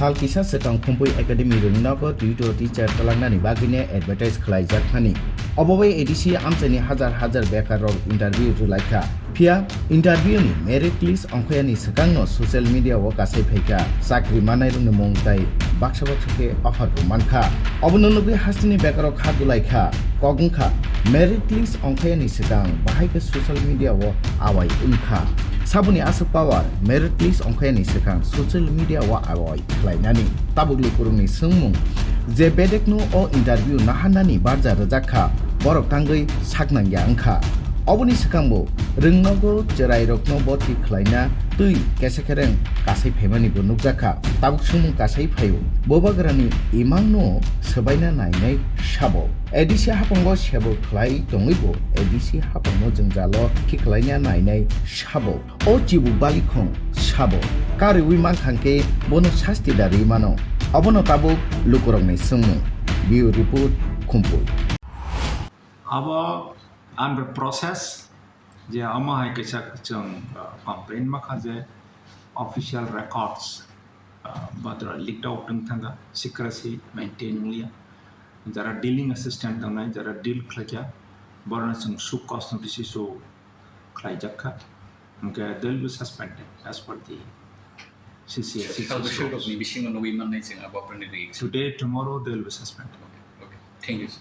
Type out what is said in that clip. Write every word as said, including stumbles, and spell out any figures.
Sal kisa swkang Khumpui Academy rwngnogo twi to teacher twlangnani bagwino advertise khlaijakmani. Obo bai A D C amchaini hajar hajar bekarrok interview rwlaikha. Phiya interview ni merit list ongkhayani swkangno social media o kasai phaikha. Chakri mannairokni mung tai baksa baksa khe offer bo mankha. Obono nugwi hasteni bekarrok kha dulaikha. Kok wngkha merit list ongkhayani swkang bahai khe social media o awai wngkha. Saboni aswk power merit list ongkhayani swkang social media o awai khlainani. Tabuk lukurokni swngmung je bedekno o interview naharnani barja rwjak kha, borok tangwi saknangya wngkha. Oboni swkangbo rwngnogo chwrairokno boti khlaina twi kesekereng kasai phaimani bo nukjakha. Tabuk swngmung kasai phaio, Bubagrani imangno swbaina nainai sabo. A D C hapango sebo khlai tongwibo A D C hapangno jwngjalo khiklaina nainai sabo. O chibuk balikhong sabo. Kariwi mankha khe bono sasti da rwi mano. Obono tabuk lukurokni swngmung. Bureau Report, Khumpui. Abo under process, je omo hai kaisa chwng, uh, complaint makha je official records, uh, badra leaked out wng thangkha, secrecy maintain wngya. Jara dealing assistant tongnai, jara deal khlaikha, borokno chwng show cause notice issue khlaijak kha. Hwnkhe they will be suspended as per the C C S. Sal bwswk rokni bisingo nugwi mannai chwng abo, aboni reaction. Today, tomorrow they will be suspended. Okay, okay. Thank you, sir.